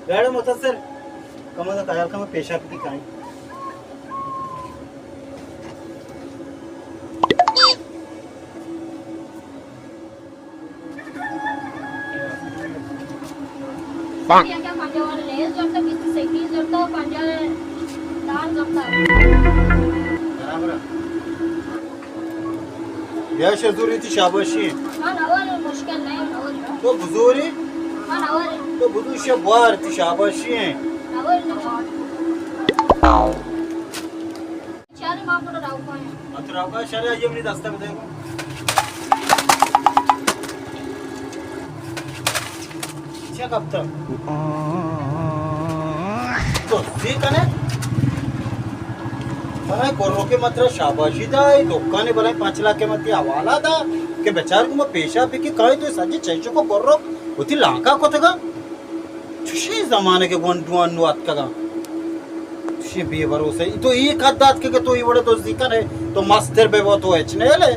بیڑے متصل، کم از کم خیال کم پیشہ پتی کائیں۔ پنجاہ والے لیز زرتا، بیست سائیکل زرتا، پنجاہ دار زرتا۔ برابر۔ بیا شزوری تی شاباشی۔ من اول مشکل نہیں، من اول۔ تو بزوری؟ من اول۔ تو بزور شے بوار تی شاباشی۔ اول۔ چارے ما پورا راوکا ہیں۔ اتو راوکا شرے آئیے منی دستا بدے گو۔ چیا کپتا؟ تو سی کنے؟ بلائیں گروکے مترا شاباشی دا، اے دکانے بلائیں پانچ لاکھ کے متی حوالہ دا، کہ بیچار کو ما پیشا پی کی کائے تو سجی چیچو کو گروک ہوتی لانکا کو تگا۔ چشیں زمانگے گونڈواں نوں اتکگاں۔ چشیں بے بھروسہ ای۔ تو ای قد دات کہ تو ای وڑے دزی کنے، تو مستر بے بو تو ہچ نہ لے۔